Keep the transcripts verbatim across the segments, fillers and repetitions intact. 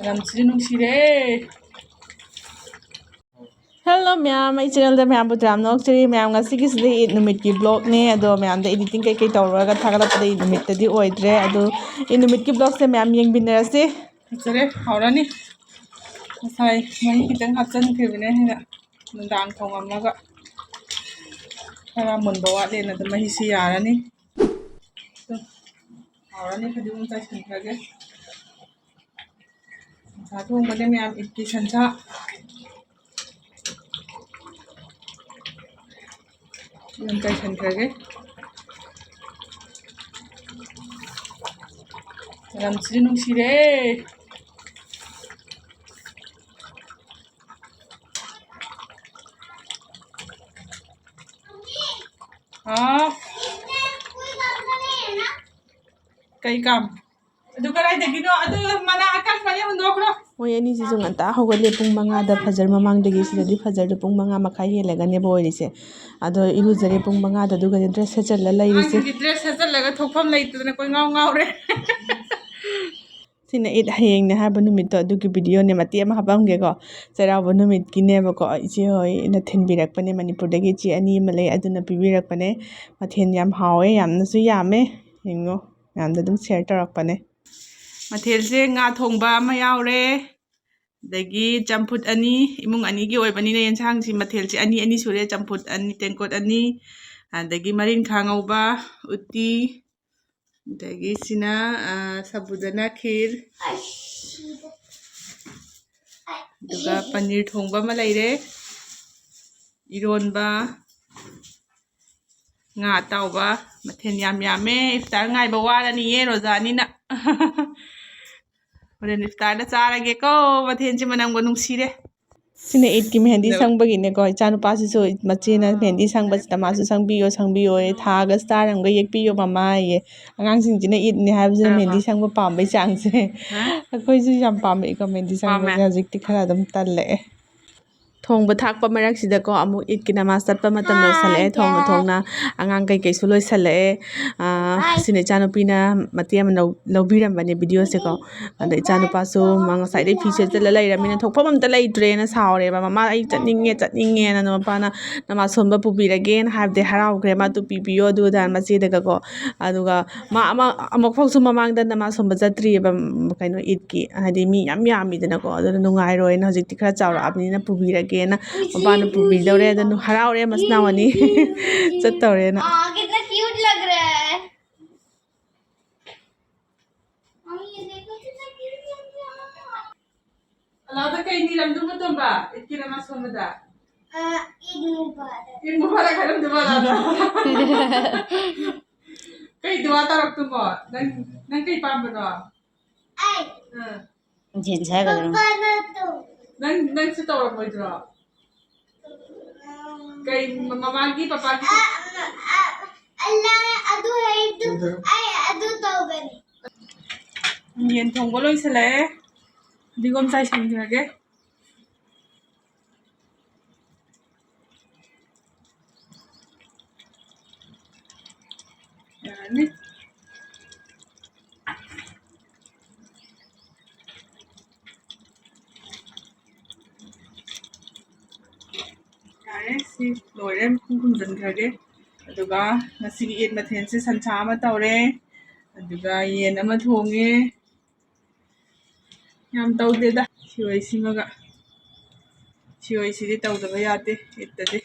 ꯂꯝꯁꯤꯁꯨ ꯅꯨꯡꯁꯤꯔꯦ꯫ Hello ꯃꯌꯥꯝ, ꯑꯩ channelꯗ ꯃꯌꯥꯝꯕꯨ ꯇꯔꯥꯝꯅ ꯑꯣꯛꯆꯔꯤ꯫ ꯃꯌꯥꯝ, ꯉꯁꯤꯒꯤꯁꯤꯗꯤ ꯏꯗ ꯅꯨꯃꯤꯠꯀꯤ vlogꯅꯦ꯫ ꯑꯗꯣ ꯃꯌꯥꯝꯗ editing ꯀꯩꯀꯩ ꯇꯧꯔꯒ ꯊꯥꯒꯠꯂꯛꯄꯗ ꯏꯗ ꯅꯨꯃꯤꯠꯇꯗꯤ ꯑꯣꯏꯗ꯭ꯔꯦ꯫ ꯑꯗꯣ ꯏꯗ ꯅꯨꯃꯤꯠꯀꯤ vlogꯁꯦ ꯃꯌꯥꯝ ꯌꯦꯡꯃꯤꯟꯅꯔꯁꯤ꯫ ꯐꯖꯔꯦ, ꯍꯥꯎꯔꯅꯤ꯫ ꯉꯁꯥꯏ ꯃꯍꯤ ꯈꯤꯇꯪ ꯍꯥꯞꯆꯤꯟꯈꯤꯕꯅꯦ ꯑꯩꯅ, ꯅꯨꯡꯗꯥꯡ ꯊꯣꯡꯉꯝꯃꯒ ꯈꯔ ꯃꯨꯟꯕ ꯋꯥꯠꯂꯦꯅ꯫ ꯑꯗꯨꯝ ꯃꯍꯤꯁꯤ ꯌꯥꯔꯅꯤ꯫ ꯑꯗꯨꯝ ꯍꯥꯎꯔꯅꯤ꯫ ꯐꯗꯤꯒꯣꯝ ꯆꯥꯏꯁꯤꯟꯈ꯭ꯔꯒꯦ꯫ ꯁꯟꯁꯥ ꯊꯣꯡꯕꯅꯦ ꯃꯌꯥꯝ, ꯏꯗꯀꯤ ꯁꯟꯁꯥ꯫ ꯑꯗꯨꯝ ꯆꯥꯏꯁꯤꯟꯈ꯭ꯔꯒꯦ꯫ ꯃꯅꯝꯁꯤꯁꯨ ꯅꯨꯡꯁꯤꯔꯦ꯫ ꯍꯥꯎ꯫ ꯀꯩ ꯀꯥꯝ? ꯑꯗꯨ ꯀꯗꯥꯏꯗꯒꯤꯅꯣ? ꯑꯗꯨ ꯃꯅꯥ ꯑꯀꯪꯕꯅꯦ, ꯍꯨꯟꯗꯣꯛꯈ꯭ꯔꯣ꯫ ꯃꯣꯏ ꯑꯅꯤꯁꯤꯁꯨ ꯉꯟꯇꯥ ꯍꯧꯒꯠꯂꯦ, ꯄꯨꯡ ꯃꯉꯥꯗ꯫ ꯐꯖꯔ ꯃꯃꯥꯡꯗꯒꯤ, ꯁꯤꯗꯗꯤ ꯐꯖꯔꯗ ꯄꯨꯡ ꯃꯉꯥ ꯃꯈꯥꯏ ꯍꯦꯜꯂꯒꯅꯦꯕ ꯑꯣꯏꯔꯤꯁꯦ꯫ ꯑꯗꯣ ꯏꯔꯨꯖꯔꯦ ꯄꯨꯡ ꯃꯉꯥꯗ, ꯑꯗꯨꯒꯅꯦ dress ꯁꯦꯠꯆꯜꯂ ꯂꯩꯔꯤꯁꯦ꯫ ꯑꯉꯥꯡꯁꯤꯡꯗꯤ dress ꯁꯦꯠꯆꯜꯂꯒ ꯊꯣꯛꯐꯝ ꯂꯩꯇꯗꯅ ꯀꯣꯏꯉꯥꯎ ꯉꯥꯎꯔꯦ꯫ ꯁꯤꯅ ꯏꯗ ꯍꯌꯦꯡꯅꯦ ꯍꯥꯏꯕ ꯅꯨꯃꯤꯠꯇꯣ, ꯑꯗꯨꯒꯤ videoꯅꯦ, ꯃꯇꯦꯛ ꯑꯃ ꯍꯥꯞꯄꯝꯒꯦꯀꯣ꯫ ꯆꯩꯔꯥꯎꯕ ꯅꯨꯃꯤꯠꯀꯤꯅꯦꯕꯀꯣ, ꯏꯆꯦ ꯍꯣꯏꯅ ꯊꯤꯟꯕꯤꯔꯛꯄꯅꯦ, ꯃꯅꯤꯄꯨꯔꯗꯒꯤ ꯏꯆꯦ ꯑꯅꯤ ꯑꯃ ꯂꯩ, ꯑꯗꯨꯅ ꯄꯤꯕꯤꯔꯛꯄꯅꯦ꯫ ꯃꯊꯦꯜ ꯌꯥꯝ ꯍꯥꯎꯋꯦ, ꯌꯥꯝꯅꯁꯨ ꯌꯥꯝꯃꯦ꯫ ꯌꯦꯡꯉꯣ, ꯃꯌꯥꯝꯗ ꯑꯗꯨꯝ share ꯇꯧꯔꯛꯄꯅꯦ꯫ ꯃꯊꯦꯜꯁꯦ ꯉꯥ ꯊꯣꯡꯕ ꯑꯃ ꯌꯥꯎꯔꯦ, ꯑꯗꯒꯤ ꯆꯝꯐꯨꯠ ꯑꯅꯤ, ꯏꯃꯨꯡ ꯑꯅꯤꯒꯤ ꯑꯣꯏꯕꯅꯤꯅ ꯌꯦꯟꯁꯥꯡꯁꯤ, ꯃꯊꯦꯜꯁꯤ ꯑꯅꯤ ꯑꯅꯤ ꯁꯨꯔꯦ꯫ ꯆꯝꯐꯨꯠ ꯑꯅꯤ, ꯇꯦꯡꯀꯣꯠ ꯑꯅꯤ, ꯑꯗꯒꯤ ꯃꯔꯤꯟꯈꯥ ꯉꯧꯕ, ꯎꯇꯤ, ꯑꯗꯒꯤ ꯁꯤꯅ, ꯑ, ꯁꯥꯕꯨꯗꯅ ꯈꯤꯔ, ꯑꯗꯨꯒ ꯄꯅꯤꯔ ꯊꯣꯡꯕ ꯑꯃ ꯂꯩꯔꯦ, ꯏꯔꯣꯟꯕ, ꯉꯥ ꯑꯇꯥꯎꯕ꯫ ꯃꯊꯦꯜ ꯌꯥꯝ ꯌꯥꯝꯃꯦ꯫ ꯏꯐꯇꯥꯔ ꯉꯥꯏꯕ ꯋꯥꯔꯅꯤꯌꯦ ꯔꯣꯖꯥꯅꯤꯅ꯫ ꯍꯣꯔꯦꯟ ꯏꯐꯇꯥꯔꯗ ꯆꯥꯔꯒꯦꯀꯣ꯫ ꯃꯊꯦꯜꯁꯤ ꯃꯅꯝꯒ ꯅꯨꯡꯁꯤꯔꯦ꯫ ꯁꯤꯅ ꯏꯗꯀꯤ ꯃꯦꯍꯦꯟꯗꯤ ꯁꯪꯕꯒꯤꯅꯦꯀꯣ, ꯏꯆꯥꯅꯨꯄꯥꯁꯤꯁꯨ ꯃꯆꯦꯅ ꯃꯦꯍꯦꯟꯗꯤ ꯁꯪꯕꯁꯤꯗ ꯃꯥꯁꯨ ꯁꯪꯕꯤꯌꯣ, ꯁꯪꯕꯤꯌꯣꯌꯦ, ꯊꯥꯒ star ꯑꯃꯒ ꯌꯦꯛꯄꯤꯌꯣ ꯃꯃꯥꯌꯦ꯫ ꯑꯉꯥꯡꯁꯤꯡꯁꯤꯅ ꯏꯗꯅꯦ ꯍꯥꯏꯕꯁꯤꯅ ꯃꯦꯍꯦꯟꯗꯤ ꯁꯪꯕ ꯄꯥꯝꯕꯩ ꯆꯥꯡꯁꯦ꯫ ꯑꯩꯈꯣꯏꯁꯨ ꯌꯥꯝ ꯄꯥꯝꯃꯛꯏꯀꯣ ꯃꯦꯍꯦꯟꯗꯤ ꯁꯪꯕꯁꯦ, ꯍꯧꯖꯤꯛꯇꯤ ꯈꯔ ꯑꯗꯨꯝ ꯇꯜꯂꯛꯑꯦ꯫ ꯊꯣꯡꯕ ꯊꯥꯛꯄ ꯃꯔꯛꯁꯤꯗꯀꯣ, ꯑꯃꯨꯛ ꯏꯗꯀꯤ ꯅꯃꯥꯖ ꯆꯠꯄ ꯃꯇꯝ ꯌꯧꯁꯜꯂꯛꯑꯦ꯫ ꯊꯣꯡꯅ ꯊꯣꯡꯅ ꯑꯉꯥꯡ ꯀꯩꯀꯩꯁꯨ ꯂꯣꯏꯁꯜꯂꯛꯑꯦ꯫ ꯑꯥ, ꯁꯤꯅ ꯏꯆꯥꯅꯨꯄꯤꯅ ꯃꯇꯦꯛ ꯑꯃ ꯂꯧ-, ꯂꯧꯕꯤꯔꯝꯕꯅꯦ videoꯁꯦꯀꯣ꯫ ꯑꯗ ꯏꯆꯥꯅꯨꯄꯥꯁꯨ ꯃꯥ ꯉꯁꯥꯏꯗꯩ ꯐꯤ ꯁꯦꯠꯆꯜꯂ ꯂꯩꯔꯝꯃꯤꯅ ꯊꯣꯛꯐꯝ ꯑꯝꯇ ꯂꯩꯇ꯭ꯔꯦꯅ ꯁꯥꯎꯔꯦꯕ꯫ "ꯃꯃꯥ, ꯑꯩ ꯆꯠꯅꯤꯡꯉꯦ, ꯆꯠꯅꯤꯡꯉꯦꯅ", ꯑꯗꯣ ꯃꯄꯥꯅ "ꯅꯃꯥꯖ ꯁꯣꯟꯕ ꯄꯨꯕꯤꯔꯒꯦꯅ" ꯍꯥꯏꯕꯗꯤ ꯍꯔꯥꯎꯈ꯭ꯔꯦ꯫ "ꯃꯥ ꯑꯗꯨ ꯄꯤꯕꯤꯌꯣ, ꯑꯗꯨ ꯑꯗꯥ", ꯃꯆꯦꯗꯒꯀꯣ꯫ ꯑꯗꯨꯒ ꯃꯥ ꯑꯃ, ꯑꯃꯨꯛꯐꯥꯎꯁꯨ ꯃꯃꯥꯡꯗ ꯅꯃꯥꯖ ꯁꯣꯟꯕ ꯆꯠꯇ꯭ꯔꯤꯑꯕ, ꯎꯝ, ꯀꯩꯅꯣ, ꯏꯗꯀꯤ, ꯍꯥꯏꯗꯤ ꯃꯤ ꯌꯥꯝ ꯌꯥꯝꯃꯤꯗꯅꯀꯣ, ꯑꯗꯨꯅ ꯅꯨꯡꯉꯥꯏꯔꯣꯏꯅ ꯍꯧꯖꯤꯛꯇꯤ ꯈꯔ ꯆꯥꯎꯔꯛꯑꯕꯅꯤꯅ ꯄꯨꯕꯤꯔꯒꯦꯅ ꯃꯄꯥꯅ ꯄꯨꯕꯤꯗꯧꯔꯦ꯫ ꯑꯗ ꯅꯨ-, ꯍꯔꯥꯎꯔꯦ ꯃꯆꯤꯟ ꯃꯅꯥꯎ ꯑꯅꯤ ꯆꯠꯇꯧꯔꯦꯅ꯫ हाँ, कितना क्यूट लग रहा है। मम्मी, ये देखो, कितना क्यूट लग रहा है। ꯑꯂꯥꯗ ꯀꯩ ꯅꯤꯔꯝꯗꯣꯏꯕ ꯇꯣꯝꯕ? ꯏꯗꯀꯤ ꯅꯃꯥꯖ ꯁꯣꯟꯕꯗ? ꯑ, ꯏꯗ ꯃꯨꯕꯥꯔꯛ꯫ ꯏꯗ ꯃꯨꯕꯥꯔꯛ ꯍꯥꯏꯔꯝꯗꯣꯏꯕ ꯑꯂꯥꯗ? ꯀꯩ ꯗꯨꯋꯥ ꯇꯧꯔꯛꯇꯣꯏꯅꯣ? ꯅꯪ, ꯅꯪ ꯀꯩ ꯄꯥꯝꯕꯅꯣ? ꯑꯩ꯫ ꯑ꯫ ꯖꯤꯟꯁ ꯍꯥꯏꯒꯗ꯭ꯔꯣ? ꯄꯄꯥꯅ ꯇꯧ꯫ ꯅꯪ, ꯅꯪꯁꯨ ꯇꯧꯔꯝꯃꯣꯏꯗ꯭ꯔꯣ? ꯀꯩ ꯃ-, ꯃꯃꯥꯒꯤ, ꯄꯄꯥꯒꯤ? ꯑ, ꯑ, ꯑ, ꯑꯜꯂꯥꯅ ꯑꯗꯨ ꯍꯥꯏꯗꯨ, ꯑꯩ ꯑꯗꯨ ꯇꯧꯒꯅꯤ꯫ ꯌꯦꯟ ꯊꯣꯡꯕ ꯂꯣꯏꯁꯤꯜꯂꯛꯑꯦ꯫ ꯐꯗꯤꯒꯣꯝ ꯆꯥꯏꯁꯤꯟꯈ꯭ꯔꯒꯦ꯫ ꯌꯥꯔꯅꯤ꯫ ꯌꯥꯔꯦ, ꯁꯤ ꯂꯣꯏꯔꯦ, ꯃꯈꯨꯝ ꯈꯨꯝꯖꯤꯟꯈ꯭ꯔꯒꯦ꯫ ꯑꯗꯨꯒ ꯉꯁꯤꯒꯤ ꯏꯗ ꯃꯊꯦꯜꯁꯦ ꯁꯟꯁꯥ ꯑꯃ ꯇꯧꯔꯦ, ꯑꯗꯨꯒ ꯌꯦꯟ ꯑꯃ ꯊꯣꯡꯉꯦ꯫ ꯌꯥꯝ ꯇꯧꯗꯦꯗ, ꯁꯤꯋꯥꯏ ꯁꯤꯃꯒ꯫ ꯁꯤꯋꯥꯏꯁꯤꯗꯤ ꯇꯧꯗꯕ ꯌꯥꯗꯦ ꯏꯗꯇꯗꯤ꯫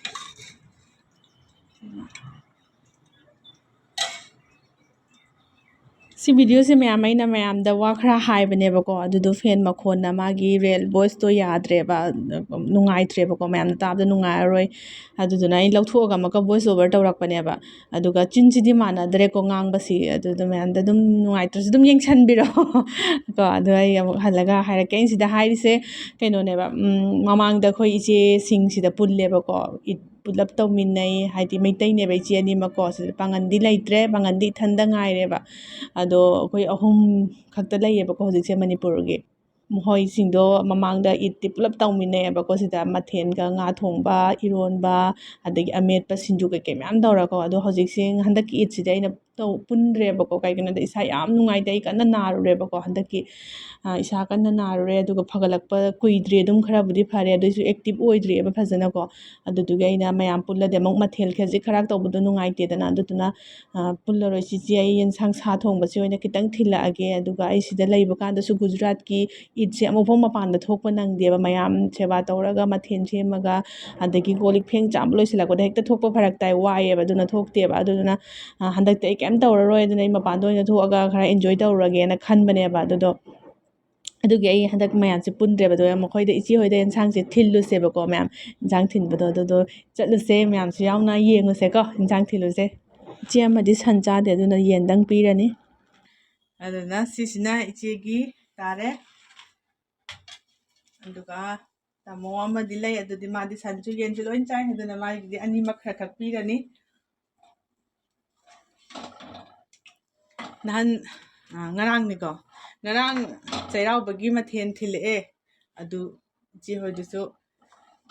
ꯁꯤ videoꯁꯦ ꯃꯌꯥꯝ, ꯑꯩꯅ ꯃꯌꯥꯝꯗ ꯋꯥ ꯈꯔ ꯍꯥꯏꯕꯅꯦꯕꯀꯣ, ꯑꯗꯨꯗꯣ fan ꯃꯈꯣꯟꯅ ꯃꯥꯒꯤ real voiceꯇꯣ ꯌꯥꯗ꯭ꯔꯦꯕ, ꯅꯨꯡꯉꯥꯏꯇ꯭ꯔꯦꯕꯀꯣ, ꯃꯌꯥꯝꯅ ꯇꯥꯕꯗ ꯅꯨꯡꯉꯥꯏꯔꯔꯣꯏ꯫ ꯑꯗꯨꯗꯨꯅ ꯑꯩ ꯂꯧꯊꯣꯛꯑꯒ ꯑꯃꯨꯛꯀ voice over ꯇꯧꯔꯛꯄꯅꯦꯕ꯫ ꯑꯗꯨꯒ ꯆꯤꯟꯁꯤꯗꯤ ꯃꯥꯟꯅꯗ꯭ꯔꯦꯀꯣ ꯉꯥꯡꯕꯁꯤ, ꯑꯗꯨꯗꯣ ꯃꯌꯥꯝꯗ ꯑꯗꯨꯝ ꯅꯨꯡꯉꯥꯏꯇ꯭ꯔꯁꯨ ꯑꯗꯨꯝ ꯌꯦꯡꯁꯟꯕꯤꯔꯣ ꯀꯣ꯫ ꯑꯗꯣ ꯑꯩ ꯑꯃꯨꯛ ꯍꯜꯂꯒ ꯍꯥꯏꯔꯛꯀꯦ꯫ ꯑꯩꯅ ꯁꯤꯗ ꯍꯥꯏꯔꯤꯁꯦ ꯀꯩꯅꯣꯅꯦꯕ, ꯎꯝ, ꯃꯃꯥꯡꯗ ꯑꯩꯈꯣꯏ ꯏꯆꯦꯁꯤꯡꯁꯤꯗ ꯄꯨꯜꯂꯦꯕꯀꯣ, ꯏꯗ ꯄꯨꯂꯞ ꯇꯧꯃꯤꯟꯅꯩ, ꯍꯥꯏꯗꯤ ꯃꯩꯇꯩꯅꯦꯕ ꯏꯆꯦ ꯑꯅꯤꯃꯛꯀꯣ꯫ ꯁꯤꯗ ꯄꯥꯉꯟꯗꯤ ꯂꯩꯇ꯭ꯔꯦ, ꯄꯥꯉꯟꯗꯤ ꯏꯊꯟꯗ ꯉꯥꯏꯔꯦꯕ꯫ ꯑꯗꯣ ꯑꯩꯈꯣꯏ ꯑꯍꯨꯝ ꯈꯛꯇ ꯂꯩꯌꯦꯕꯀꯣ ꯍꯧꯖꯤꯛꯁꯦ ꯃꯅꯤꯄꯨꯔꯒꯤ꯫ ꯃꯈꯣꯏꯁꯤꯡꯗꯣ ꯃꯃꯥꯡꯗ ꯏꯠꯇꯤ ꯄꯨꯂꯞ ꯇꯧꯃꯤꯟꯅꯩꯌꯦꯕꯀꯣ꯫ ꯁꯤꯗ ꯃꯊꯦꯜꯒ ꯉꯥ ꯊꯣꯡꯕ, ꯏꯔꯣꯟꯕ, ꯑꯗꯒꯤ ꯑꯃꯦꯠꯄ, ꯁꯤꯡꯖꯨ ꯀꯩꯀꯩ ꯃꯌꯥꯝ ꯇꯧꯔꯀꯣ꯫ ꯑꯗꯣ ꯍꯧꯖꯤꯛꯁꯤ ꯍꯟꯗꯛꯀꯤ ꯏꯠꯁꯤꯗꯤ ꯑꯩꯅ ꯇꯧ-, ꯄꯨꯟꯗ꯭ꯔꯦꯕꯀꯣ꯫ ꯀꯩꯒꯤꯅꯣꯗ ꯏꯁꯥ ꯌꯥꯝ ꯅꯨꯡꯉꯥꯏꯇꯦ, ꯑꯩ ꯀꯟꯅ ꯅꯥꯔꯨꯔꯦꯕꯀꯣ ꯍꯟꯗꯛꯀꯤ꯫ ꯑ, ꯏꯁꯥ ꯀꯟꯅ ꯅꯥꯔꯨꯔꯦ, ꯑꯗꯨꯒ ꯐꯒꯠꯂꯛꯄ ꯀꯨꯏꯗ꯭ꯔꯤ, ꯑꯗꯨꯝ ꯈꯔꯕꯨꯗꯤ ꯐꯔꯦ, ꯑꯗꯨꯏꯁꯨ active ꯑꯣꯏꯗ꯭ꯔꯤꯑꯕ ꯐꯖꯅꯀꯣ꯫ ꯑꯗꯨꯗꯨꯒꯤ ꯑꯩꯅ ꯃꯌꯥꯝ ꯄꯨꯜꯂꯗꯤ ꯑꯃꯨꯛ ꯃꯊꯦꯜ ꯈꯖꯤꯛ ꯈꯔꯥꯛ ꯇꯧꯕꯗꯣ ꯅꯨꯡꯉꯥꯏꯇꯦꯗꯅ꯫ ꯑꯗꯨꯗꯨꯅ, ꯑ, ꯄꯨꯜꯂꯔꯣꯏ ꯆꯤꯆꯦ, ꯑꯩ ꯌꯦꯟꯁꯥꯡ ꯁꯥ ꯊꯣꯡꯕꯁꯤ ꯑꯣꯏꯅ ꯈꯤꯇꯪ ꯊꯤꯜꯂꯛꯑꯒꯦ꯫ ꯑꯗꯨꯒ ꯑꯩ ꯁꯤꯗ ꯂꯩꯕ ꯀꯥꯟꯗꯁꯨ ꯒꯨꯖꯔꯥꯠꯀꯤ ꯏꯠꯁꯦ ꯑꯃꯨꯛꯐꯥꯎ ꯃꯄꯥꯟꯗ ꯊꯣꯛꯄ ꯅꯪꯗꯦꯕ꯫ ꯃꯌꯥꯝ ꯁꯦꯕꯥ ꯇꯧꯔꯒ, ꯃꯊꯦꯜ ꯁꯦꯝꯃꯒ, ꯑꯗꯒꯤ ꯀꯣꯜ ꯂꯤꯛ ꯐꯦꯡ ꯆꯥꯝꯕ ꯂꯣꯏꯁꯤꯜꯂꯛꯄꯗ ꯍꯦꯛꯇ ꯊꯣꯛꯄ ꯐꯔꯛ ꯇꯥꯏ, ꯋꯥꯏꯑꯦꯕ, ꯑꯗꯨꯅ ꯊꯣꯛꯇꯦꯕ꯫ ꯑꯗꯨꯗꯨꯅ, ꯑ, ꯍꯟꯗꯛꯇꯤ ꯑꯩ ꯀꯩꯝ ꯇꯧꯔꯔꯣꯏ, ꯑꯗꯨꯅ ꯑꯩ ꯃꯄꯥꯟꯗ ꯑꯣꯏꯅ ꯊꯣꯛꯑꯒ ꯈꯔ enjoy ꯇꯧꯔꯨꯔꯒꯦꯅ ꯈꯟꯕꯅꯦꯕ꯫ ꯑꯗꯨꯗꯣ, ꯑꯗꯨꯒꯤ ꯑꯩ ꯍꯟꯗꯛ ꯃꯌꯥꯝꯁꯦ ꯄꯨꯟꯗ꯭ꯔꯦꯕ꯫ ꯑꯗꯣ ꯃꯈꯣꯏꯗ, ꯏꯆꯦ ꯍꯣꯏꯗ ꯌꯦꯟꯁꯥꯡꯁꯦ ꯊꯤꯜꯂꯨꯁꯦꯕꯀꯣ, ꯃꯌꯥꯝ ꯌꯦꯟꯁꯥꯡ ꯊꯤꯟꯕꯗꯣ꯫ ꯑꯗꯨꯗꯣ ꯆꯠꯂꯨꯁꯦ, ꯃꯌꯥꯝꯁꯨ ꯌꯥꯎꯅ ꯌꯦꯡꯉꯨꯁꯦꯀꯣ, ꯌꯦꯟꯁꯥꯡ ꯊꯤꯜꯂꯨꯁꯦ꯫ ꯏꯆꯦ ꯑꯃꯗꯤ ꯁꯟ ꯆꯥꯗꯦ, ꯑꯗꯨꯅ ꯌꯦꯟꯗꯪ ꯄꯤꯔꯅꯤ꯫ ꯑꯗꯨꯅ ꯁꯤꯁꯤꯅ ꯏꯆꯦꯒꯤ ꯇꯥꯔꯦ꯫ ꯑꯗꯨꯒ ꯇꯥꯃꯣ ꯑꯃꯗꯤ ꯂꯩ, ꯑꯗꯨꯗꯤ ꯃꯥꯗꯤ ꯁꯟꯁꯨ ꯌꯦꯟꯁꯨ ꯂꯣꯏ ꯆꯥꯏ, ꯑꯗꯨꯅ ꯃꯥꯒꯤꯗꯤ ꯑꯅꯤꯃꯛ ꯈꯔ ꯈꯛ ꯄꯤꯔꯅꯤ꯫ ꯅꯍꯥꯟ, ꯑ, ꯉꯔꯥꯡꯅꯤꯀꯣ, ꯉꯔꯥꯡ ꯆꯩꯔꯥꯎꯕꯒꯤ ꯃꯊꯦꯜ ꯊꯤꯜꯂꯛꯑꯦ꯫ ꯑꯗꯨ ꯏꯆꯦ ꯍꯣꯏꯗꯨꯁꯨ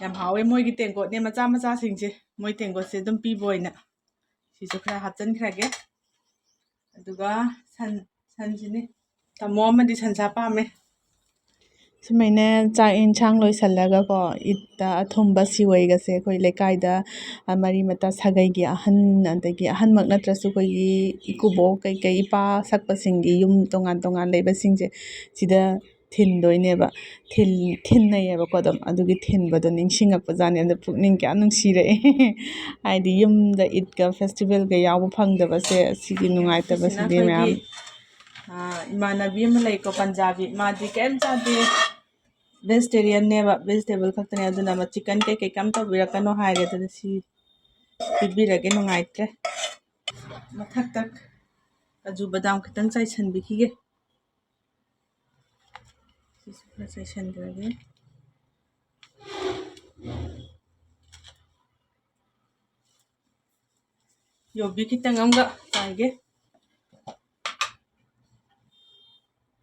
ꯌꯥꯝ ꯍꯥꯎꯋꯦ꯫ ꯃꯣꯏꯒꯤ ꯇꯦꯡꯀꯣꯠꯅꯦ, ꯃꯆꯥ ꯃꯆꯥꯁꯤꯡꯁꯦ, ꯃꯣꯏ ꯇꯦꯡꯀꯣꯠꯁꯦ ꯑꯗꯨꯝ ꯄꯤꯕ ꯑꯣꯏꯅ꯫ ꯁꯤꯁꯨ ꯈꯔ ꯍꯥꯞꯆꯤꯟꯈ꯭ꯔꯒꯦ꯫ ꯑꯗꯨꯒ ꯁꯟ, ꯁꯟꯁꯤꯅꯤ꯫ ꯇꯥꯃꯣ ꯑꯃꯗꯤ ꯁꯟꯁꯥ ꯄꯥꯝꯃꯦ꯫ ꯁꯨꯃꯥꯏꯅ ꯆꯥꯛ ꯌꯦꯟꯁꯥꯡ ꯂꯣꯏꯁꯤꯜꯂꯒꯀꯣ, ꯏꯠꯇ ꯑꯊꯨꯝꯕ ꯁꯤꯋꯩꯒꯁꯦ ꯑꯩꯈꯣꯏ ꯂꯩꯀꯥꯏꯗ, ꯑ, ꯃꯔꯤ ꯃꯇꯥ ꯁꯥꯒꯩꯒꯤ ꯑꯍꯟ, ꯑꯗꯒꯤ ꯑꯍꯟꯃꯛ ꯅꯠꯇ꯭ꯔꯁꯨ ꯑꯩꯈꯣꯏꯒꯤ ꯏꯀꯨꯕꯣꯛ ꯀꯩꯀꯩ, ꯏꯄꯥ ꯁꯛꯄꯁꯤꯡꯒꯤ ꯌꯨꯝ ꯇꯣꯉꯥꯟ ꯇꯣꯉꯥꯟ ꯂꯩꯕꯁꯤꯡꯁꯦ, ꯁꯤꯗ ꯊꯤꯟꯗꯣꯏꯅꯦꯕ꯫ ꯊꯤꯟ-, ꯊꯤꯟꯅꯩꯌꯦꯕꯀꯣ꯫ ꯑꯗꯨꯝ ꯑꯗꯨꯒꯤ ꯊꯤꯟꯕꯗꯣ ꯅꯤꯡꯁꯤꯡꯉꯛꯄꯖꯥꯠꯅꯤ꯫ ꯑꯗꯣ ꯄꯨꯛꯅꯤꯡ ꯀꯌꯥ ꯅꯨꯡꯁꯤꯔꯛꯑꯦ꯫ ꯍꯥꯏꯗꯤ ꯌꯨꯝꯗ ꯏꯠꯀ festivalꯒ ꯌꯥꯎꯕ ꯐꯪꯗꯕꯁꯦ, ꯁꯤꯒꯤ ꯅꯨꯡꯉꯥꯏꯇꯕꯁꯤꯗꯤ ꯁꯤꯁꯤꯅ ꯃꯌꯥꯝ꯫ ꯑꯩꯈꯣꯏꯒꯤ, ꯑ, ꯏꯃꯥꯟꯅꯕꯤ ꯑꯃ ꯂꯩꯀꯣ, ꯄꯟꯖꯥꯕꯤ, ꯃꯥꯗꯤ ꯀꯩꯝ ꯆꯥꯗꯦ, vegetarianꯅꯦꯕ, vegetable ꯈꯛꯇꯅꯦ꯫ ꯑꯗꯨꯅ ꯃꯥ chicken ꯀꯩꯀꯩ ꯀꯩꯝ ꯇꯧꯕꯤꯔꯛꯀꯅꯣ ꯍꯥꯏꯔꯦ꯫ ꯑꯗꯨꯅ ꯁꯤ ꯄꯤꯕꯤꯔꯒꯦ, ꯅꯨꯡꯉꯥꯏꯇ꯭ꯔꯦ꯫ ꯃꯊꯛꯇ ꯀꯥꯖꯨ ꯕꯗꯥꯝ ꯈꯤꯇꯪ ꯆꯥꯏꯁꯟꯕꯤꯈꯤꯒꯦ꯫ ꯁꯤꯁꯨ ꯈꯔ ꯆꯥꯏꯁꯟꯈ꯭ꯔꯒꯦ꯫ ꯌꯨꯕꯤ ꯈꯤꯇꯪ ꯑꯃꯒ ꯆꯥꯏꯒꯦ꯫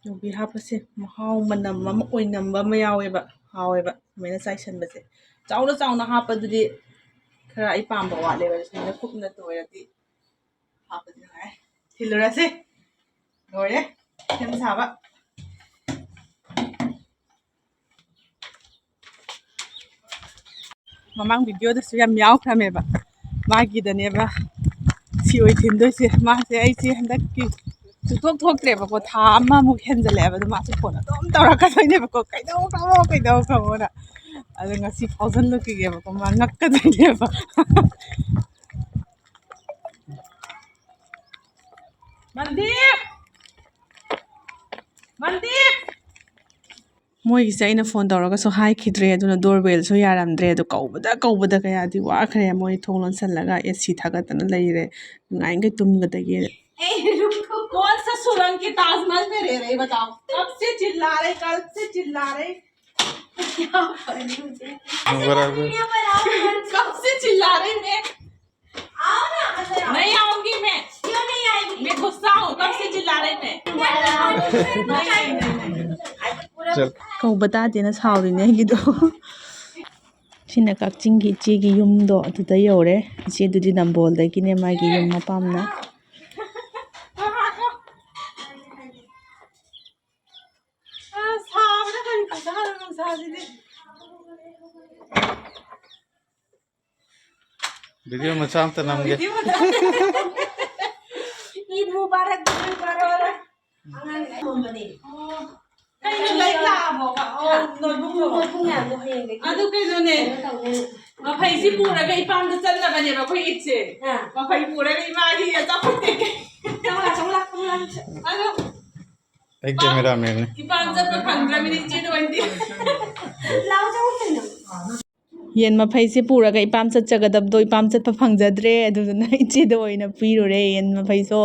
ꯌꯣꯡꯕꯤ ꯍꯥꯞꯄꯁꯦ ꯃꯍꯥꯎ ꯃꯅꯝ ꯑꯃ ꯑꯣꯏꯅꯝꯕ ꯑꯃ ꯌꯥꯎꯋꯦꯕ꯫ ꯍꯥꯎꯋꯦꯕ ꯁꯨꯃꯥꯏꯅ ꯆꯥꯏꯁꯟꯕꯁꯦ꯫ ꯆꯥꯎꯅ ꯆꯥꯎꯅ ꯍꯥꯞꯄꯗꯨꯗꯤ ꯈꯔ ꯑꯩ ꯄꯥꯝꯕ ꯋꯥꯠꯂꯦꯕ꯫ ꯁꯨꯃꯥꯏꯅ ꯀꯨꯞꯅ ꯇꯣꯏꯔꯗꯤ ꯍꯥꯞꯄꯗꯤ ꯅꯨꯡꯉꯥꯏ꯫ ꯊꯤꯜꯂꯨꯔꯁꯦ꯫ ꯂꯣꯏꯔꯦ ꯁꯦꯝ ꯁꯥꯕ꯫ ꯃꯃꯥꯡ ꯚꯤꯗꯤꯑꯣꯗꯁꯨ ꯌꯥꯝ ꯌꯥꯎꯈ꯭ꯔꯃꯦꯕ꯫ ꯃꯥꯒꯤꯗꯅꯦꯕ ꯁꯤ ꯑꯣꯏ ꯊꯤꯟꯗꯣꯏꯁꯦ꯫ ꯃꯥꯁꯦ ꯑꯩꯁꯦ ꯍꯟꯗꯛꯀꯤ ꯁꯨꯡꯊꯣꯛ ꯊꯣꯛꯇ꯭ꯔꯦꯕꯀꯣ꯫ ꯊꯥ ꯑꯃꯃꯨꯛ ꯍꯦꯟꯖꯜꯂꯛꯑꯦꯕ꯫ ꯑꯗꯣ ꯃꯥꯁꯦ ꯐꯣꯟ ꯑꯗꯨꯝ ꯇꯧꯔꯛꯀꯗꯣꯏꯅꯦꯕꯀꯣ, "ꯀꯩꯗꯧꯈ꯭ꯔꯕꯣ, ꯀꯩꯗꯧꯈ꯭ꯔꯕꯣꯅ?" ꯑꯗꯣ ꯉꯁꯤ ꯐꯥꯎꯖꯜꯂꯨꯈꯤꯒꯦꯕꯀꯣ, ꯃꯥ ꯉꯛꯀꯗꯣꯏꯅꯦꯕ꯫ ꯃꯟꯗꯤꯞ! ꯃꯟꯗꯤꯞ! ꯃꯣꯏꯒꯤꯁꯦ ꯑꯩꯅ ꯐꯣꯟ ꯇꯧꯔꯒꯁꯨ ꯍꯥꯏꯈꯤꯗ꯭ꯔꯦ, ꯑꯗꯨꯅ ꯗꯣꯔꯕꯦꯜꯁꯨ ꯌꯥꯔꯝꯗ꯭ꯔꯦ꯫ ꯑꯗꯨ ꯀꯧꯕꯗ ꯀꯧꯕꯗ ꯀꯌꯥꯗꯤ ꯋꯥꯈ꯭ꯔꯦ꯫ ꯃꯣꯏ ꯊꯣꯡ ꯂꯣꯟꯁꯜꯂꯒ ꯑꯦ ꯁꯤ ꯊꯥꯒꯠꯇꯅ ꯂꯩꯔꯦ, ꯅꯨꯡꯉꯥꯏꯈꯩ ꯇꯨꯝꯒꯗꯒꯤ꯫ ए, रुको, कौन सा सुरंग के ताजमहल में रह रहे, बताओ? कब से चिल्ला रहे, कब से चिल्ला रहे? क्या करूं मैं? ऐसे बराबर। वीडियो बनाओ, कब से चिल्ला रहे मैं? आओ ना, अंदर आओ। नहीं आऊंगी मैं। क्यों नहीं आएगी? मैं गुस्सा हूँ, कब से चिल्ला रहे मैं? नहीं, नहीं, नहीं, नहीं। ꯆꯠ- ꯀꯧꯕ ꯇꯥꯗꯦꯅ ꯁꯥꯎꯔꯤꯅꯦ ꯑꯩꯒꯤꯗꯣ꯫ ꯁꯤꯅ ꯀꯛꯆꯤꯡꯒꯤ ꯏꯆꯦꯒꯤ ꯌꯨꯝꯗꯣ ꯑꯗꯨꯗ ꯌꯧꯔꯦ꯫ ꯏꯆꯦꯗꯨꯗꯤ ꯅꯝꯕꯣꯜꯗꯒꯤꯅꯦ, ꯃꯥꯒꯤ ꯌꯨꯝ ꯃꯄꯥꯝꯅ꯫ ꯑ, ꯁꯥꯕꯅ ꯀꯔꯤ ꯈꯨꯁꯥꯅꯣ ꯅꯨꯡꯁꯥꯁꯤꯗꯤ꯫ ꯚꯤꯗꯤꯑꯣ ꯃꯆꯥ ꯑꯝꯇ ꯅꯝꯒꯦ꯫ ꯚꯤꯗꯤꯑꯣ ꯃꯆꯥ꯫ ꯏꯗ ꯃꯨꯕꯥꯔꯛ, ꯏꯗ ꯃꯨꯕꯥꯔꯛ꯫ ꯑꯉꯥꯡ ꯑꯃꯝꯕꯅꯦ꯫ ꯑꯣ꯫ ꯀꯩꯅꯣ ꯂꯥꯏꯔꯤꯛ ꯂꯥꯛꯑꯕꯣ? ꯑꯣ, ꯅꯣꯠꯕꯨꯛ ꯂꯣ? ꯅꯣꯠꯕꯨꯛ ꯃꯌꯥꯝꯗꯣ ꯍꯌꯦꯡꯗꯒꯤ꯫ ꯑꯗꯨ ꯀꯩꯅꯣꯅꯦ꯫ ꯀꯩꯅꯣ ꯇꯧꯅꯦ꯫ ꯃꯐꯩꯁꯤ ꯄꯨꯔꯒ ꯏꯄꯥꯝꯗ ꯆꯠꯅꯕꯅꯦꯕ ꯑꯩꯈꯣꯏ ꯏꯠꯁꯦ꯫ ꯑꯥ꯫ ꯃꯐꯩ ꯄꯨꯔꯒ ꯏꯃꯥꯒꯤ ꯑꯆꯥꯄꯣꯠ ꯀꯩꯀꯩ꯫ ꯆꯪꯉꯛꯑꯣ, ꯆꯪꯉꯛꯑꯣ, ꯆꯪꯉꯛꯑꯣ꯫ ꯑꯗꯣ ꯑꯩ ꯀꯦꯃꯦꯔꯥꯃꯦꯟꯅꯤ꯫ ꯏꯄꯥꯝ ꯆꯠꯄ ꯐꯪꯗ꯭ꯔꯕꯅꯤ ꯏꯆꯦꯗ ꯑꯣꯏꯅ ꯂꯥꯎ ꯆꯪꯉꯨ ꯀꯩꯅꯣ꯫ ꯌꯦꯟ ꯃꯐꯩꯁꯦ ꯄꯨꯔꯒ ꯏꯄꯥꯝ ꯆꯠꯆꯒꯗꯕꯗꯣ ꯏꯄꯥꯝ ꯆꯠꯄ ꯐꯪꯖꯗ꯭ꯔꯦ, ꯑꯗꯨꯗꯨꯅ ꯏꯆꯦꯗ ꯑꯣꯏꯅ ꯄꯤꯔꯨꯔꯦ ꯌꯦꯟ ꯃꯐꯩꯁꯨ꯫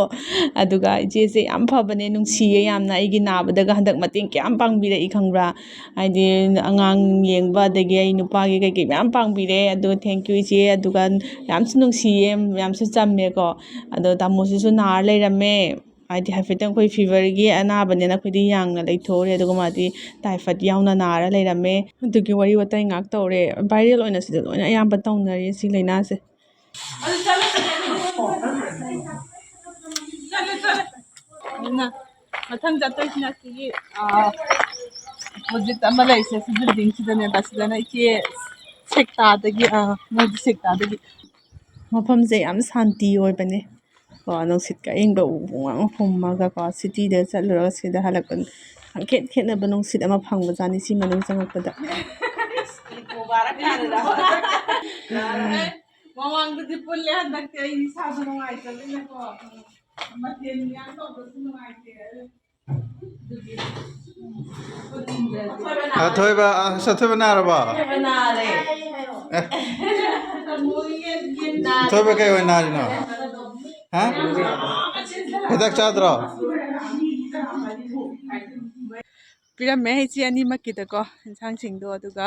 ꯑꯗꯨꯒ ꯏꯆꯦꯁꯦ ꯌꯥꯝ ꯐꯕꯅꯦ, ꯅꯨꯡꯁꯤꯌꯦ ꯌꯥꯝꯅ꯫ ꯑꯩꯒꯤ ꯅꯥꯕꯗꯒ ꯍꯟꯗꯛ ꯃꯇꯦꯡ ꯀꯌꯥꯝ ꯄꯥꯡꯕꯤꯔꯛꯏ ꯈꯪꯕ꯭ꯔꯥ? ꯍꯥꯏꯗꯤ ꯑꯉꯥꯡ ꯌꯦꯡꯕ, ꯑꯗꯒꯤ ꯑꯩ ꯅꯨꯄꯥꯒꯤ ꯀꯩꯀꯩ ꯃꯌꯥꯝ ꯄꯥꯡꯕꯤꯔꯦ꯫ ꯑꯗꯨꯒ thank you ꯏꯆꯦ꯫ ꯑꯗꯨꯒ ꯌꯥꯝꯁꯨ ꯅꯨꯡꯁꯤꯌꯦ, ꯌꯥꯝꯁꯨ ꯆꯝꯃꯦꯀꯣ꯫ ꯑꯗꯣ ꯇꯥꯃꯣꯁꯤꯁꯨ ꯅꯥꯔ ꯂꯩꯔꯝꯃꯦ꯫ ꯍꯥꯏꯗꯤ ꯍꯥꯏꯐꯦꯠꯇꯪ ꯑꯩꯈꯣꯏ ꯐꯤꯚꯔꯒꯤ ꯑꯅꯥꯕꯅꯦꯅ ꯑꯩꯈꯣꯏꯗꯤ ꯌꯥꯡꯅ ꯂꯩꯊꯣꯛꯎꯔꯦ, ꯑꯗꯨꯒ ꯃꯥꯗꯤ ꯇꯥꯏꯐꯠ ꯌꯥꯎꯅ ꯅꯥꯔ ꯂꯩꯔꯝꯃꯦ꯫ ꯑꯗꯨꯒꯤ ꯋꯥꯔꯤ ꯋꯥꯇꯥꯏ ꯉꯥꯏꯍꯥꯛ ꯇꯧꯔꯦ꯫ ꯚꯥꯏꯔꯦꯜ ꯑꯣꯏꯅ ꯁꯤꯗ ꯂꯣꯏꯅ ꯑꯌꯥꯝꯕ ꯇꯧꯅꯔꯤ ꯁꯤ ꯂꯥꯏꯅꯥꯁꯦ꯫ ꯑꯗꯨꯅ ꯃꯊꯪ ꯆꯠꯇꯣꯏꯁꯤꯅ ꯁꯤꯒꯤ ꯑꯣꯄꯣꯖꯤꯠ ꯑꯃ ꯂꯩꯔꯤꯁꯦ, ꯁꯤ ꯕꯤꯜꯗꯤꯡꯁꯤꯗꯅꯦꯕ꯫ ꯁꯤꯗꯅ ꯏꯆꯦ ꯁꯦꯛꯇꯥꯗꯒꯤ, ꯃꯣꯏꯒꯤ ꯁꯦꯛꯇꯥꯗꯒꯤ꯫ ꯃꯐꯝꯁꯦ ꯌꯥꯝ ꯁꯥꯟꯇꯤ ꯑꯣꯏꯕꯅꯦ꯫ ꯀꯣ, ꯅꯨꯡꯁꯤꯠꯀ ꯑꯏꯪꯕ ꯎ ꯉꯥꯛ ꯍꯨꯝꯃꯒꯀꯣ, ꯁꯤꯇꯤꯗ ꯆꯠꯂꯨꯔꯒ ꯁꯤꯗ ꯍꯜꯂꯛꯄ ꯈꯪꯈꯦꯠ ꯈꯦꯠꯅꯕ ꯅꯨꯡꯁꯤꯠ ꯑꯃ ꯐꯪꯕꯖꯥꯠꯅꯤ ꯁꯤ ꯃꯅꯨꯡ ꯆꯪꯉꯛꯄꯗ꯫ ꯃꯃꯥꯡꯗꯗꯤ ꯄꯨꯜꯂꯦ, ꯍꯟꯗꯛꯇꯤ ꯑꯩ ꯏꯁꯥꯁꯨ ꯅꯨꯡꯉꯥꯏꯇꯕꯅꯤꯅꯀꯣ, ꯃꯊꯦꯜ ꯃꯌꯥꯝ ꯇꯧꯕꯁꯨ ꯅꯨꯡꯉꯥꯏꯇꯦ꯫ ꯑꯊꯣꯏꯕ, ꯑꯁ, ꯑꯊꯣꯏꯕ ꯅꯥꯔꯕꯣ? ꯑꯦ꯫ ꯑꯊꯣꯏꯕ ꯀꯩ ꯑꯣꯏꯅ ꯅꯥꯔꯤꯅꯣ? ꯍꯥ? ꯍꯤꯗꯥꯛ ꯆꯥꯗ꯭ꯔꯣ? ꯄꯤꯔꯝꯃꯦ ꯏꯆꯦ ꯑꯅꯤꯃꯛꯀꯤꯗꯀꯣ ꯏꯟꯁꯥꯡꯁꯤꯡꯗꯣ꯫ ꯑꯗꯨꯒ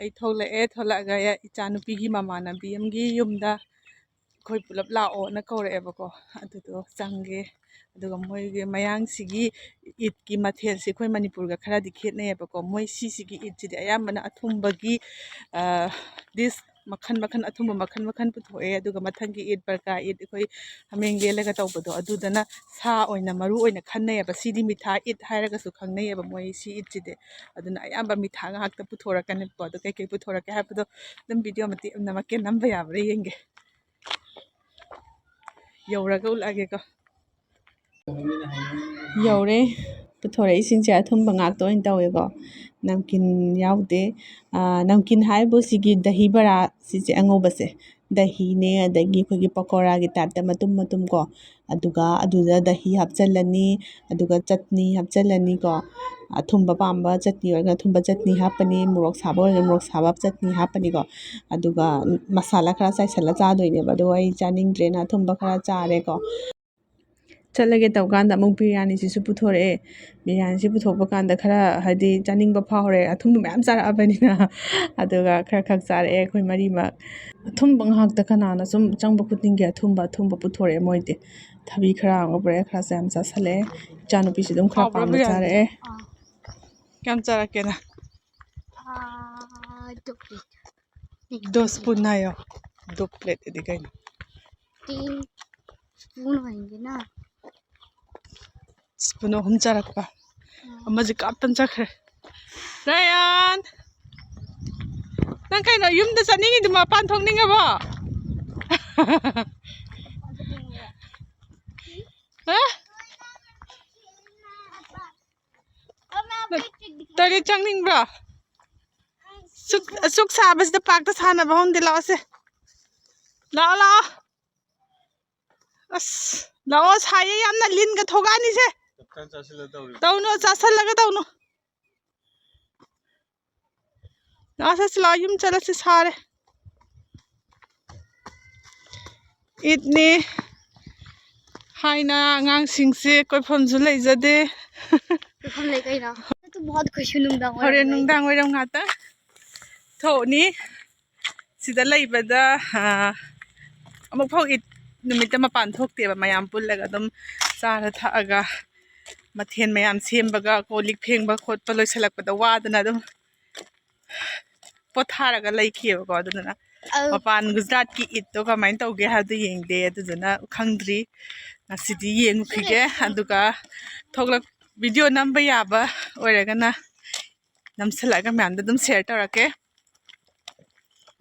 ꯑꯩ ꯊꯣꯛꯂꯛꯑꯦ꯫ ꯊꯣꯛꯂꯛꯑꯒ ꯏꯆꯥꯅꯨꯄꯤꯒꯤ ꯃꯃꯥꯟꯅꯕꯤ ꯑꯃꯒꯤ ꯌꯨꯝꯗ ꯑꯩꯈꯣꯏ ꯄꯨꯂꯞ ꯂꯥꯛꯑꯣꯅ ꯀꯧꯔꯛꯑꯦꯕꯀꯣ꯫ ꯑꯗꯨꯗꯣ ꯆꯪꯒꯦ꯫ ꯑꯗꯨꯒ ꯃꯣꯏꯒꯤ ꯃꯌꯥꯡꯁꯤꯒꯤ ꯏꯗꯀꯤ ꯃꯊꯦꯜꯁꯦ ꯑꯩꯈꯣꯏ ꯃꯅꯤꯄꯨꯔꯒ ꯈꯔꯗꯤ ꯈꯦꯠꯅꯩꯌꯦꯕꯀꯣ꯫ ꯃꯣꯏ ꯁꯤꯁꯤꯒꯤ ꯏꯗꯁꯤꯗꯤ ꯑꯌꯥꯝꯕꯅ ꯑꯊꯨꯝꯕꯒꯤ ꯗꯤꯁ ꯃꯈꯜ ꯃꯈꯜ, ꯑꯊꯨꯝꯕ ꯃꯈꯜ ꯃꯈꯜ ꯄꯨꯊꯣꯛꯑꯦ꯫ ꯑꯗꯨꯒ ꯃꯊꯪꯒꯤ ꯏꯗ, ꯕꯔꯀꯥ ꯏꯗ, ꯑꯩꯈꯣꯏ ꯍꯥꯃꯦꯡ ꯂꯦꯜꯂꯒ ꯇꯧꯕꯗꯣ, ꯑꯗꯨꯗꯅ ꯁꯥ ꯑꯣꯏꯅ ꯃꯔꯨ ꯑꯣꯏꯅ ꯈꯟꯅꯩꯌꯦꯕ꯫ ꯁꯤꯗꯤ ꯃꯤꯊꯥ ꯏꯗ ꯍꯥꯏꯔꯒꯁꯨ ꯈꯪꯅꯩꯌꯦꯕ ꯃꯣꯏ ꯁꯤ ꯏꯗꯁꯤꯗꯤ꯫ ꯑꯗꯨꯅ ꯑꯌꯥꯝꯕ ꯃꯤꯊꯥ ꯉꯥꯛꯇ ꯄꯨꯊꯣꯔꯛꯀꯅꯤꯕꯀꯣ꯫ ꯑꯗꯣ ꯀꯩꯀꯩ ꯄꯨꯊꯣꯔꯛꯀꯦ ꯍꯥꯏꯕꯗꯣ ꯑꯗꯨꯝ ꯚꯤꯗꯤꯑꯣ ꯃꯇꯦꯛ ꯑꯃ ꯅꯝꯃꯛꯀꯦ꯫ ꯅꯝꯕ ꯌꯥꯕ꯭ꯔꯥ ꯌꯦꯡꯒꯦ꯫ ꯌꯧꯔꯒ ꯎꯠꯂꯛꯑꯒꯦꯀꯣ꯫ ꯌꯧꯔꯦ꯫ ꯄꯨꯊꯣꯔꯛꯏꯁꯤꯡꯁꯦ ꯑꯊꯨꯝꯕ ꯉꯥꯛꯇ ꯑꯣꯏꯅ ꯇꯧꯋꯦꯀꯣ꯫ ꯅꯝꯀꯤꯟ ꯌꯥꯎꯗꯦ꯫ ꯅꯝꯀꯤꯟ ꯍꯥꯏꯕꯨ ꯁꯤꯒꯤ ꯗꯍꯤ ꯕꯔꯥ, ꯁꯤꯁꯦ ꯑꯉꯧꯕꯁꯦ, ꯗꯍꯤꯅꯦ, ꯑꯗꯒꯤ ꯑꯩꯈꯣꯏꯒꯤ ꯄꯀꯣꯔꯥꯒꯤ ꯇꯥꯏꯞꯇ ꯃꯇꯨꯝ ꯃꯇꯨꯝ ꯀꯣ, ꯑꯗꯨꯒ ꯑꯗꯨꯗ ꯗꯍꯤ ꯍꯥꯞꯆꯤꯜꯂꯅꯤ, ꯑꯗꯨꯒ ꯆꯠꯅꯤ ꯍꯥꯞꯆꯤꯜꯂꯅꯤꯀꯣ꯫ ꯑꯊꯨꯝꯕ ꯄꯥꯝꯕ ꯆꯠꯅꯤ ꯑꯣꯏꯔꯒꯅ ꯑꯊꯨꯝꯕ ꯆꯠꯅꯤ ꯍꯥꯞꯄꯅꯤ, ꯃꯣꯔꯣꯛ ꯁꯥꯕ ꯑꯣꯏꯔꯒꯅ ꯃꯣꯔꯣꯛ ꯁꯥꯕ ꯆꯠꯅꯤ ꯍꯥꯞꯄꯅꯤꯀꯣ꯫ ꯑꯗꯨꯒ ꯃꯁꯥꯂꯥ ꯈꯔ ꯆꯥꯏꯁꯤꯜꯂ ꯆꯥꯗꯣꯏꯅꯦꯕ꯫ ꯑꯗꯣ ꯑꯩ ꯆꯥꯅꯤꯡꯗ꯭ꯔꯦꯅ ꯑꯊꯨꯝꯕ ꯈꯔ ꯆꯥꯔꯦꯀꯣ꯫ ꯆꯠꯂꯒꯦ ꯇꯧꯀꯥꯟꯗ ꯑꯃꯨꯛ ꯕꯤꯔꯌꯥꯅꯤꯁꯤꯁꯨ ꯄꯨꯊꯣꯔꯛꯑꯦ꯫ ꯕꯤꯔꯌꯥꯅꯤꯁꯤ ꯄꯨꯊꯣꯛꯄ ꯀꯥꯟꯗ ꯈꯔ, ꯍꯥꯏꯗꯤ, ꯆꯥꯅꯤꯡꯕ ꯐꯥꯎꯔꯦ, ꯑꯊꯨꯝꯕ ꯃꯌꯥꯝ ꯆꯥꯔꯛꯑꯕꯅꯤꯅ꯫ ꯑꯗꯨꯒ ꯈꯔ ꯈꯛ ꯆꯥꯔꯛꯑꯦ ꯑꯩꯈꯣꯏ ꯃꯔꯤꯃꯛ꯫ ꯑꯊꯨꯝꯕ ꯉꯥꯛꯇ, ꯀꯅꯥꯅ ꯁꯨꯝ ꯆꯪꯕ ꯈꯨꯗꯤꯡꯒꯤ ꯑꯊꯨꯝꯕ, ꯑꯊꯨꯝꯕ ꯄꯨꯊꯣꯔꯛꯑꯦ ꯃꯣꯏꯗꯤ꯫ ꯊꯕꯤ ꯈꯔ ꯑꯃꯒ ꯄꯨꯔꯛꯑꯦ, ꯈꯔꯁꯨ ꯌꯥꯝ ꯆꯥꯁꯜꯂꯛꯑꯦ꯫ ꯏꯆꯥꯅꯨꯄꯤꯁꯨ ꯑꯗꯨꯝ ꯈꯔ ꯍꯥꯎꯕ꯭ꯔꯣ ꯄꯥꯝꯅ ꯕꯤꯔꯌꯥꯅꯤ? ꯆꯥꯔꯛꯑꯦ꯫ ꯑꯥ꯫ ꯀꯌꯥꯝ ꯆꯥꯔꯛꯀꯦ ꯅꯪ? ꯑꯥ, ꯗꯣ ꯄ꯭ꯂꯦꯠ꯫ ꯗꯣ ꯁ꯭ꯄꯨꯟ ꯍꯥꯏꯌꯣ꯫ ꯗꯣ ꯄ꯭ꯂꯦꯠ ꯑꯗꯤ ꯀꯩꯅꯣ? ꯇꯤꯟ ꯁ꯭ꯄꯨꯟ ꯑꯣꯏꯅꯤꯅ꯫ ꯁ꯭ꯄꯨꯟ ꯑꯍꯨꯝ ꯆꯥꯔꯛꯄ꯫ ꯎꯝ꯫ ꯑꯃꯁꯦ ꯀꯥꯞꯇꯅ ꯆꯠꯈ꯭ꯔꯦ꯫ ꯔꯌꯥꯟ! ꯅꯪ ꯀꯩꯅꯣ ꯌꯨꯝꯗ ꯆꯠꯅꯤꯡꯉꯤꯗꯨ ꯃꯄꯥꯟ ꯊꯣꯛꯅꯤꯡꯉꯕꯣ? ꯍꯥ? ꯇꯣꯏꯂꯦꯠ ꯆꯪꯅꯤꯡꯕ꯭ꯔꯣ? ꯁꯨꯛ, ꯑꯁꯨꯛ ꯁꯥꯕꯁꯤꯗ ꯄꯥꯔꯛꯇ ꯁꯥꯟꯅꯕ ꯍꯧꯅꯗꯦ꯫ ꯂꯥꯛꯑꯣꯁꯦ꯫ ꯂꯥꯛꯑꯣ, ꯂꯥꯛꯑꯣ꯫ ꯑꯁ, ꯂꯥꯛꯑꯣ, ꯁꯥꯏꯌꯦ ꯌꯥꯝꯅ, ꯂꯤꯟꯒ ꯊꯣꯛꯂꯛꯑꯅꯤꯁꯦ꯫ ꯇꯞꯇꯥꯏ ꯆꯥꯁꯤꯜꯂ ꯇꯧꯔꯤ꯫ ꯇꯧꯅꯨ, ꯆꯥꯁꯤꯜꯂꯒ ꯇꯧꯅꯨ꯫ ꯂꯥꯛꯑꯣ, ꯆꯠꯁꯤ ꯂꯥꯛꯑꯣ, ꯌꯨꯝ ꯆꯠꯂꯁꯤ, ꯁꯥꯔꯦ꯫ ꯏꯗꯅꯤ ꯍꯥꯏꯅ ꯑꯉꯥꯡꯁꯤꯡꯁꯦ ꯀꯣꯏꯐꯝꯁꯨ ꯂꯩꯖꯗꯦ꯫ ꯀꯣꯏꯐꯝ ꯂꯩ ꯀꯩꯅꯣ? ꯇꯨ ꯕꯍꯨꯠ ꯈꯨꯁꯤ ꯅꯨꯡꯗꯥꯡ ꯋꯥꯏꯔꯝ ꯍꯣꯔꯦꯟ ꯂꯩ꯫ ꯅꯨꯡꯗꯥꯡ ꯋꯥꯏꯔꯝ ꯉꯥꯛꯇꯪ ꯊꯣꯛꯅꯤ꯫ ꯁꯤꯗ ꯂꯩꯕꯗ, ꯑꯥ, ꯑꯃꯨꯛꯐꯥꯎ ꯏꯗ ꯅꯨꯃꯤꯠꯇ ꯃꯄꯥꯟ ꯊꯣꯛꯇꯦꯕ꯫ ꯃꯌꯥꯝ ꯄꯨꯜꯂꯒ ꯑꯗꯨꯝ ꯆꯥꯔ ꯊꯛꯑꯒ, ꯃꯊꯦꯜ ꯃꯌꯥꯝ ꯁꯦꯝꯕꯒ, ꯀꯣꯜ ꯂꯤꯛ ꯐꯦꯡꯕ ꯈꯣꯠꯄ ꯂꯣꯏꯁꯤꯜꯂꯛꯄꯗ ꯋꯥꯗꯅ ꯑꯗꯨꯝ ꯄꯣꯊꯥꯔꯒ ꯂꯩꯈꯤꯑꯕꯀꯣ꯫ ꯑꯗꯨꯗꯨꯅ ꯑꯧ꯫ ꯃꯄꯥꯟ ꯒꯨꯖꯔꯥꯠꯀꯤ ꯏꯗꯇꯣ ꯀꯃꯥꯏꯅ ꯇꯧꯒꯦ ꯍꯥꯏꯕꯗꯣ ꯌꯦꯡꯗꯦ꯫ ꯑꯗꯨꯗꯨꯅ ꯈꯪꯗ꯭ꯔꯤ꯫ ꯉꯁꯤꯗꯤ ꯌꯦꯡꯉꯨꯈꯤꯒꯦ꯫ ꯑꯗꯨꯒ ꯊꯣꯛꯂꯛ-, ꯚꯤꯗꯤꯑꯣ ꯅꯝꯕ ꯌꯥꯕ ꯑꯣꯏꯔꯒꯅ ꯅꯝꯁꯤꯜꯂꯛꯑꯒ ꯃꯌꯥꯝꯗ ꯑꯗꯨꯝ ꯁꯤꯌꯔ ꯇꯧꯔꯛꯀꯦ꯫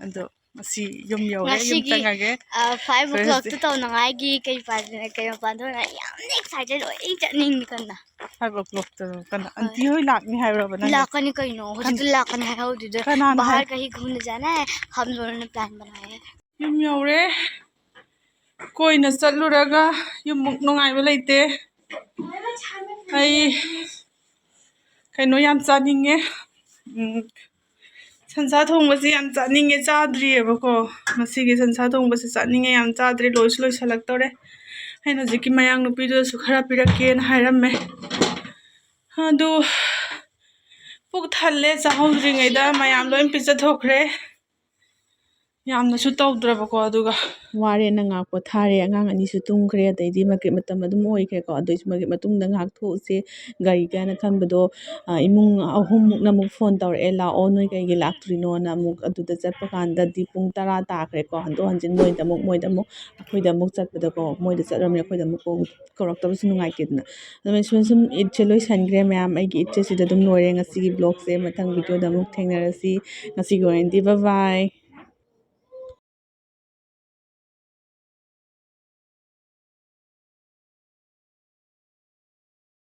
ꯑꯗꯣ ꯉꯁꯤ ꯌꯨꯝ ꯌꯧꯔꯦ, ꯌꯨꯝ ꯉꯁꯤꯒꯤ, ꯆꯪꯉꯒꯦ꯫ ꯑ, five o'clock ꯍꯧꯖꯤꯛ ꯇ ꯇꯧꯅꯉꯥꯏꯒꯤ ꯀꯩ ꯄꯥ-, ꯀꯩ ꯃꯄꯥꯟ ꯊꯣꯛꯅꯉꯥꯏ ꯌꯥꯝꯅ excited ꯑꯣꯏ, ꯑꯩ ꯆꯠꯅꯤꯡꯉꯤ ꯀꯟꯅ꯫ Five o'clock ꯇ ꯀꯟꯅ? ꯍꯣꯏ꯫ ꯑꯟꯇꯤ ꯍꯣꯏ ꯂꯥꯛꯅꯤ ꯍꯥꯏꯕ꯭ꯔꯕ ꯅꯪ? ꯂꯥꯛꯀꯅꯤ ꯀꯩꯅꯣ, ꯍꯧꯖꯤꯛꯇ ꯀꯟ-, ꯂꯥꯛꯀꯅꯤ ꯍꯥꯏꯍꯧꯗꯨꯗ꯫ ꯀꯅꯥꯅ ꯍꯥꯏ? ꯕꯥꯍꯔ ꯀꯍꯤ ꯘꯨꯝꯅ ꯖꯥꯅꯥ ꯍꯥꯏ, ꯍꯝ ꯗꯣꯅꯣ ꯅꯦ plan ꯕꯅꯥꯌꯦ꯫ ꯌꯨꯝ ꯌꯧꯔꯦ꯫ ꯀꯣꯏꯅ ꯆꯠꯂꯨꯔꯒ ꯌꯨꯝꯃꯨꯛ ꯅꯨꯡꯉꯥꯏꯕ ꯂꯩꯇꯦ꯫ ꯑꯩ ꯀꯩꯅꯣ ꯌꯥꯝ ꯆꯥꯅꯤꯡꯉꯦ꯫ ꯎꯝ, ꯁꯟꯁꯥ ꯊꯣꯡꯕꯁꯦ ꯌꯥꯝ ꯆꯥꯅꯤꯡꯉꯦ, ꯆꯥꯗ꯭ꯔꯤꯑꯕꯀꯣ꯫ ꯉꯁꯤꯒꯤ ꯁꯟꯁꯥ ꯊꯣꯡꯕꯁꯦ ꯆꯥꯅꯤꯡꯉꯦ, ꯌꯥꯝ ꯆꯥꯗ꯭ꯔꯤ, ꯂꯣꯏꯁꯨ ꯂꯣꯏꯁꯤꯜꯂꯛꯇꯧꯔꯦ꯫ ꯑꯩꯅ ꯍꯧꯖꯤꯛꯀꯤ ꯃꯌꯥꯡ ꯅꯨꯄꯤꯗꯨꯗꯁꯨ ꯈꯔ ꯄꯤꯔꯛꯀꯦꯅ ꯍꯥꯏꯔꯝꯃꯦ꯫ ꯑꯗꯨ ꯄꯨꯛ ꯊꯜꯂꯦ, ꯆꯥꯍꯧꯗ꯭ꯔꯤꯉꯩꯗ ꯃꯌꯥꯝ ꯂꯣꯏ ꯄꯤꯖꯊꯣꯛꯈ꯭ꯔꯦ꯫ ꯌꯥꯝꯅꯁꯨ ꯇꯧꯗ꯭ꯔꯕꯀꯣ꯫ ꯑꯗꯨꯒ ꯋꯥꯔꯦꯅ ꯉꯥꯏꯍꯥꯛ ꯄꯣꯊꯥꯔꯦ꯫ ꯑꯉꯥꯡ ꯑꯅꯤꯁꯨ ꯇꯨꯝꯈ꯭ꯔꯦ꯫ ꯑꯗꯩꯗꯤ ꯃꯥꯒꯤ ꯃꯇꯝ ꯑꯗꯨꯝ ꯑꯣꯏꯈ꯭ꯔꯦꯀꯣ꯫ ꯑꯗꯨꯏꯁꯨ ꯃꯥꯒꯤ ꯃꯇꯨꯡꯗ ꯉꯥꯏꯍꯥꯛ ꯊꯣꯛꯎꯁꯦ ꯒꯥꯔꯤꯗꯅ ꯈꯟꯕꯗꯣ, ꯑ, ꯏꯃꯨꯡ ꯑꯍꯨꯝꯃꯨꯛꯅ ꯑꯃꯨꯛ ꯐꯣꯟ ꯇꯧꯔꯛꯑꯦ, "ꯂꯥꯛꯑꯣ, ꯅꯣꯏ ꯀꯩꯒꯤ ꯂꯥꯛꯇ꯭ꯔꯤꯅꯣꯅ?" ꯑꯃꯨꯛ ꯑꯗꯨꯗ ꯆꯠꯄ ꯀꯥꯟꯗꯗꯤ ꯄꯨꯡ ꯇꯔꯥ ꯇꯥꯈ꯭ꯔꯦꯀꯣ꯫ ꯍꯟꯗꯣꯛ ꯍꯟꯖꯤꯟ ꯃꯣꯏꯗ ꯑꯃꯨꯛ, ꯃꯣꯏꯗ ꯑꯃꯨꯛ, ꯑꯩꯈꯣꯏꯗ ꯑꯃꯨꯛ ꯆꯠꯄꯗꯀꯣ, ꯃꯣꯏꯗ ꯆꯠꯂꯕꯅꯤꯅ ꯑꯩꯈꯣꯏꯗ ꯑꯃꯨꯛ ꯀꯧ-, ꯀꯧꯔꯛꯇꯕꯁꯨ ꯅꯨꯡꯉꯥꯏꯇꯦꯗꯅ꯫ ꯑꯗꯨꯃꯥꯏꯅ ꯁꯨꯝ ꯁꯨꯝ ꯏꯠꯁꯦ ꯂꯣꯏꯁꯟꯈ꯭ꯔꯦ ꯃꯌꯥꯝ꯫ ꯑꯩꯒꯤ ꯏꯠꯁꯦ ꯁꯤꯗ ꯑꯗꯨꯝ ꯂꯣꯏꯔꯦ꯫ ꯉꯁꯤꯒꯤ vlogꯁꯦ ꯃꯊꯪ videoꯗ ꯑꯃꯨꯛ ꯊꯦꯡꯅꯔꯁꯤ꯫ ꯉꯁꯤꯒꯤ ꯑꯣꯏꯅꯗꯤ bye bye꯫